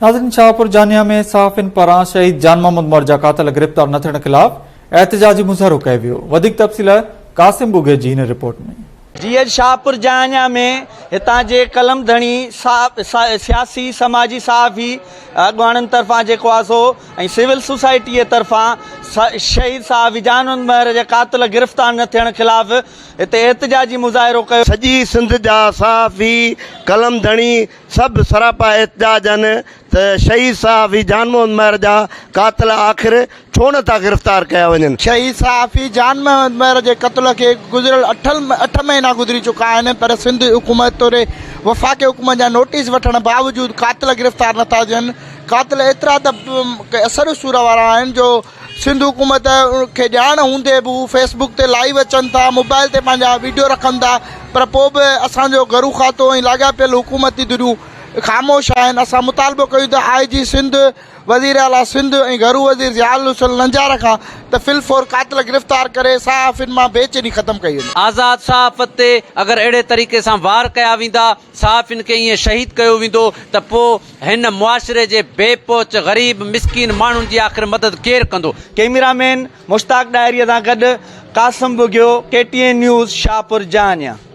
ناظرين شاهپور جانيا ۾ صحافين پاران شهيد جان محمد مھر جا قاتل گرفتار نه ٿيڻ خلاف احتجاجي مظاهرو ڪيو ويو وڌيڪ تفصيل قاسم ٻگهي جي هن رپورٽ ۾. جي اڄ شاهپور جهانيا ۾ هتان جي قلم ڌڻي سياسي سماجي صحافي اڳواڻن طرفان جيڪو آهي سو ۽ سول سوسائٽيء طرفان شهيد صحافي جان محمد مهر جي قاتل گرفتار نه ٿيڻ خلاف هتي احتجاجي مظاهرو ڪيو. سڄي سنڌ جا صحافي قلم ڌڻي سڀ سراپا احتجاج آهن ته شهيد صحافي جان محمد مهر جا قاتل آخر ڇو نه ٿا گرفتار ڪيا وڃن. شهيد صحافي جان محمد مهر جي قتل کي گذريل اٺ مهينا گذري چڪا آهن پر سنڌ حڪومت توڙي وفاقي حڪومت جا نوٽيس وٺڻ باوجود قاتل گرفتار نه ٿا ٿين، قاتل ايترا ته اثر رسور وارا آهن جو سنڌ حڪومت کي ڄاڻ هوندي به هو فيس بڪ تي لائيو اچن ٿا، موبائل تي پنهنجا ويڊيو رکن ٿا پر پوء به اسان جو گهرو کاتو ۽ لاڳاپيل حڪومتي ڌريون خاموش آهن، اسان مطالبو ڪيون ته آء جي سنڌ، وزير اعليٰ سنڌ ۽ گهرو وزير ضياء الحسن لنجار کان ته في الفور قاتل گرفتار ڪري صحافين مان بي چيني ختم ڪئي وڃي. آزاد صحافت تي اگر اهڙي طريقي سان وار ڪيا ويندا صحافين کي ائين شهيد ڪيو ويندو ته پوء هن معاشري جي بي پهچ غريب مسڪين ماڻهن جي آخر مدد ڪير ڪندو؟ ڪئميرا مين مشتاق ڏاهري سان گڏ Qasim Bughio, K T N news, Shahpur Jahanian.